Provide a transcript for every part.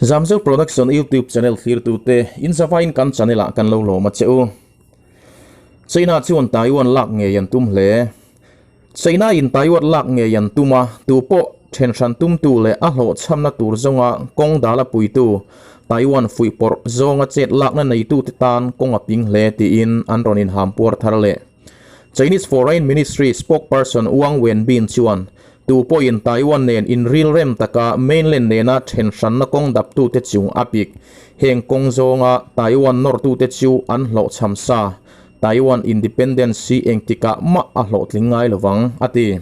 Zamzeu Production YouTube channel thlirtute in zavain kan channel ah kan lo lawm a che u. China chuan Taiwan lak ngei an tum hle. China in Taiwan lak ngei an tum a, tu pawh then hran tumtu leh a hlawhchhamna tur zawnga kawng dala puitu Taiwan fuihpawrh zawnga chet lakna neitute tan kawng a ping hle tiin an rawn inhampuar thar leh. Chinese Foreign Ministry spokesperson Wang Wenbin chuan tu pawhin Taiwan nen inrilrem taka mainland nena then hranna kawng daptute chung a pik. Heng kawng zawnga Taiwan nawrtute chu an hlawhchham sa. Taiwan independence hi engtikah mah a hlawhtling ngai lovang, a ti.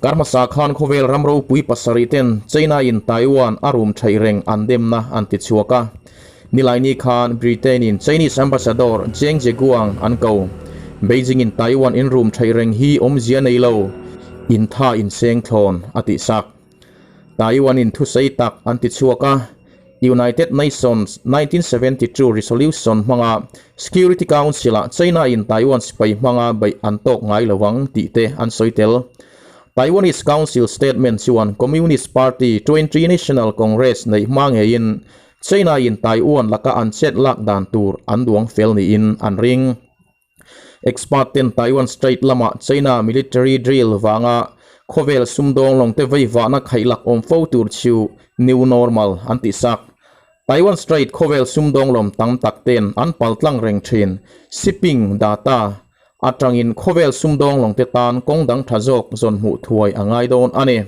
Kar hmasa khan khawvel ram ropui pasarih ten China-in Taiwan a rum theih reng an demna an ti chhuak a. Nilaini khan Britain-in Chinese Ambassador Zheng Zeguang an ko. Beijing-in Taiwan in rum theih reng hi awmzia nei lo, in tha in seng thlawn, a tih sak. Taiwan-in thusei tak an ti chhuak a, United Nations 1972 Resolution hmanga Security Council-ah China-in Taiwan sipai hmanga beih an tawk ngai lo ang tih te an sawi tel. Taiwanese Council statement chuan Communist Party 20 National Congress neih hma ngeiin China-in Taiwan laka an chet lak dan tur an duang fel niin an ring. Expert ten Taiwan Strait lama China military drill vanga khawvel sumdawng lawngte veivahna khaihlak awm fo tur chu new normal an tih sak. Taiwan Strait khawvel sumdawng lawm tam tak ten an paltlang reng thin shipping data atangin khawvel sumdawng lawngte tan kawng dang tha zawk zawn hmuh thuai a ngai dawn a ni.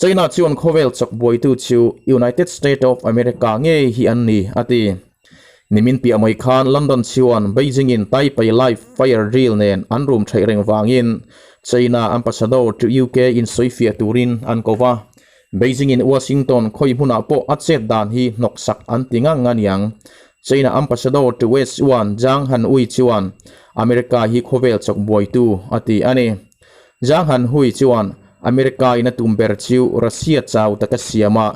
China chuan khawvel chawk buaitu chu United State of America ngei hi an ni, a ti. Nimin piah mai khan London chuan Beijing-in Taipei live fire drill nen an rum theih reng vangin China ambassador to UK in sawifiah turin an ko va. Beijing-in Washington khawi hmunah pawh a chet dan hi hnawksak an ti ngang aniang. China ambassador to West Yuan Zhang Hanhui chuan America hi khawvel chawk buaitu a ti a ni. Zhang Hanhui chuan America in a tum ber chu Russia chau taka siama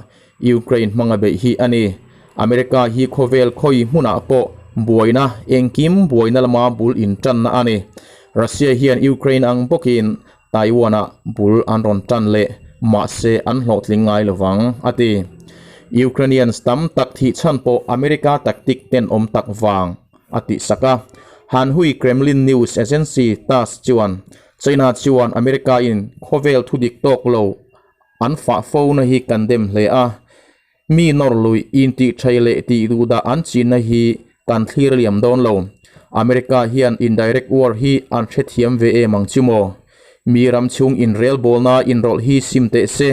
Ukraine hmanga beih hi a ni. America hi khawvel khawi hmunah pawh buaina engkim buaina lama bul intanna a ni. Russia hian Ukraine ang bawkin Taiwan-ah bul an rawn tan leh, mahse an hlawhtling ngai lovang, a ti. Ukrainians tam tak thih chhan pawh America tactic tenawm tak vang, a tih sak a. Hanhui Kremlin news agency Tass chuan China chuan America-in khawvel thudik tawk lo an fah fona hi kan dem hle a, Mi nawr lui intih thei leh tih duh dah an chinna hi kan thlir liam dawn lo. America hian indirect war hi an hrethiam ve em ang chu maw? Mi ram chhung inrelbawlna inrawlh hi sim teh se.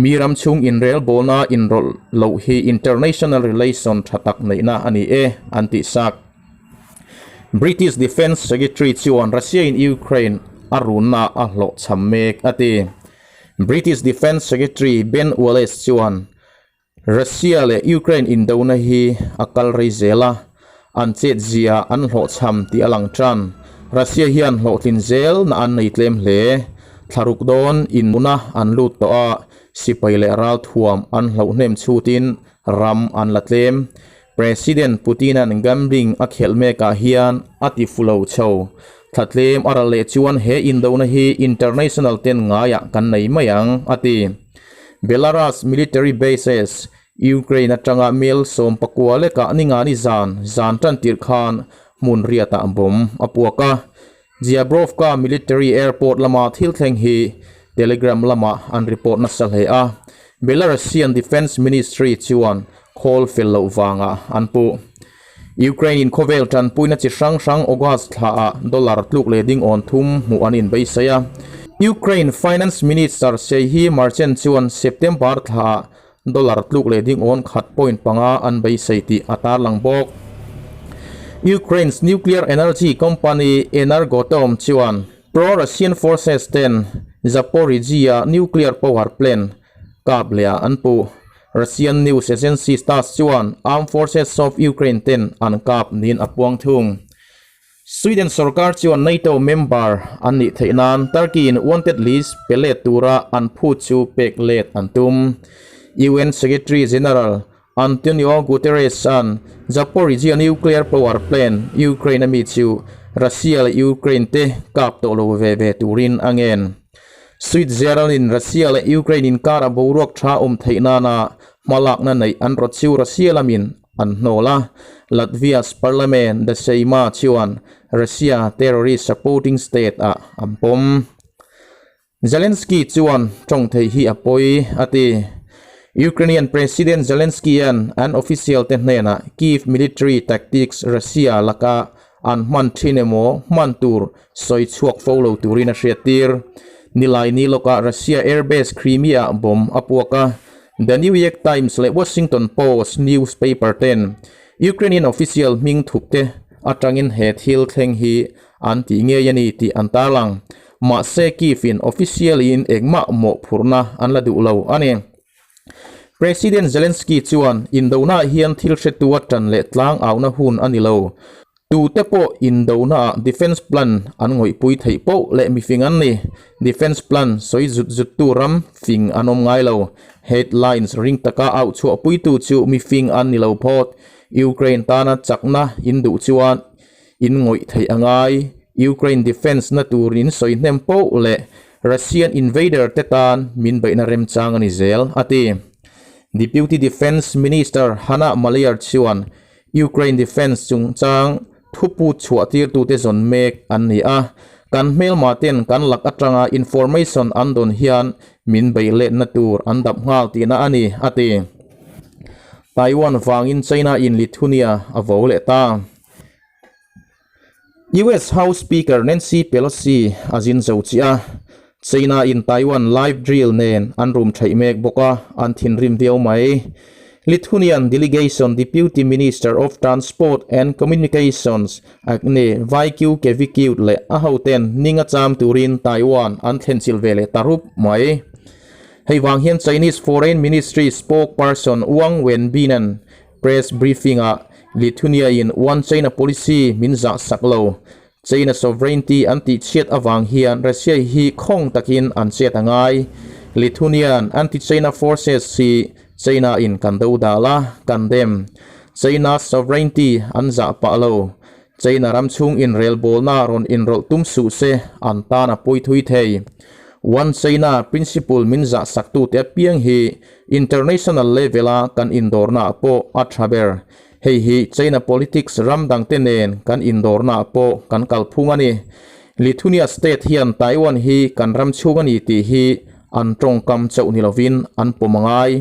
Mi ram chhung inrelbawlna inrawlh loh hi international relation tha tak neihna a ni e, an tih sak. British Defence Secretary chuan Russia-in Ukraine a runna a hlawhchham mek a ti. British Defence Secretary Ben Wallace chuan Russia leh Ukraine indona hi a kal rei zel a, an chet zia an hlawhchham tih a lang tan. Russia hian hlawhtlin zel na an nei tlem hle. Thlaruk dawn inuna an lut tawh a, sipai leh ralthuam an hlauhnem chhutin ram an la tlem. President Putin-a'n gambling a khelh mekah hian a ti fu lo chho. Thla tlem a ral leh chuan he indona hi international ten ngaiah kan nei mai ang, a ti. Belarus military bases, Ukraine atanga mel 19 lekah ningani zan zan tan tirh khan hmun riatah bomb a puak a. Zyabrovka military airport lama thil thleng hi Telegram lamah an report nasa hle a, Belarusian Defence Ministry chuan khawl fel loh vangah an puh. Ukraine-in khawvel tanpuina chi hrang hrang August thlaah dollar tluk leh ding awn thum hmuh an inbeisai a. Ukraine Finance Minister Serhiy Marchenko chuan September thlaah Dollar tluk leh ding awn khat point panga an beisei tih a tarlang bawk. Ukraine's nuclear energy company Energoatom chuan pro-Russian forces ten Zaporizhzhia nuclear power plant kap lehah an puh. Russian news agency Tass chuan armed forces of Ukraine ten an kap niin a puang thung. Sweden sorkar chuan NATO member an nih theih nan Turkey-in wanted list pe let tura an phut chu pek let an tum. UN Secretary General Antonio Guterres-a'n Zaporizhzhia nuclear power plant Ukraine-a mi chu Russia leh Ukraine te kap tawh lo ve ve turin a ngen. Switzerland-in Russia leh Ukraine inkara boruak tha awm theih nana Hmalakna neih an rawt chu Russia lamin an hnawl a, Latvia's parliament the Saeima chuan Russia terrorist supporting state ah an pawm. Zelensky chuan tawng thei hi a pawi, a ti. Ukrainian President Zelensky-a'n an official te hnenah Kyiv military tactics Russia laka an hman thin emaw hman tur sawi chhuak fo lo turin a hriattir. Nilaini lawkah Russia airbase Crimea-ah bomb a puak a, The New York Times leh Washington Post newspaper ten Ukrainian official hming thup te atangin he thil thleng hi an tih ngei a ni tih an tarlang. Mahse Kyiv-in officially-in engmah mawhphurhna an la duh lo a ni. President Zelensky chuan indona hian thil hretu a tan leh tlang auhna hun a ni lo. Tute pawh indonaah defence plan an ngawihpui theih poh leh mifing an ni. Defence plan sawi zut zuttu ram fing an awm ngai lo. Headlines ring taka auh chhuahpuitu chu mifing an ni lo phawt. Ukraine tana chakna in duh chuan in ngawih theih a ngai. Ukraine defence na tur in sawi hnem poh leh Russian invader te tan min beihna remchang a ni zel, a ti. Deputy Defence Minister Hanna Maliar chuan Ukraine defence chungchang thupu chhuah tirtute zawn mek an ni a, kan hmelma ten kan lak atanga information an dawn hian min beih letna tur an dap nghal tihna a ni, a ti. Taiwan vangin China in Lithuania a vo leh ta. US House Speaker Nancy Pelosi a zin zo chiah a, China in Taiwan live drill nen an rum theih mek bawk a, an thinrim viau mai. Lithuanian delegation Deputy Minister of Transport and Communications Agne Vaiciukevičiute leh a hoten ning a cham turin Taiwan an thlenchilh ve leh ta rup mai. Hei vang hian Chinese Foreign Ministry spokesperson Wang Wenbin-a'n Press briefing-ah Lithuania-in One China policy min zah sak lo. China sovereignty an tih chhiat avang hian Russia hi khawng takin an chet a ngai. Lithuanian anti-China forces hi China-in kan do dal a, kan dem. China sovereignty an zah pah lo. China ram chhung inrelbawlna rawn inrawlh tum suh se an tan a pawi thui thei. One China principle min zah saktute apiang hi International level-a kan indawrnaah pawh a tha ber. Hei hi China politics ram dangte nen kan indawrnaah pawh kan kalphung a ni. Lithuania state hian Taiwan hi kan ram chhung a ni tih hi an tawngkam chauh ni lovin an pawm a ngai.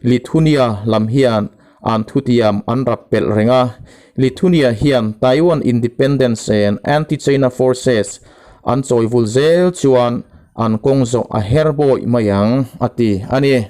Lithuania lam hian an thutiam an rap pelh reng a. Lithuania hian Taiwan independence and anti-China forces an chawivul zel chuan an kawng zawh a her bawi mai ang, a ti a ni.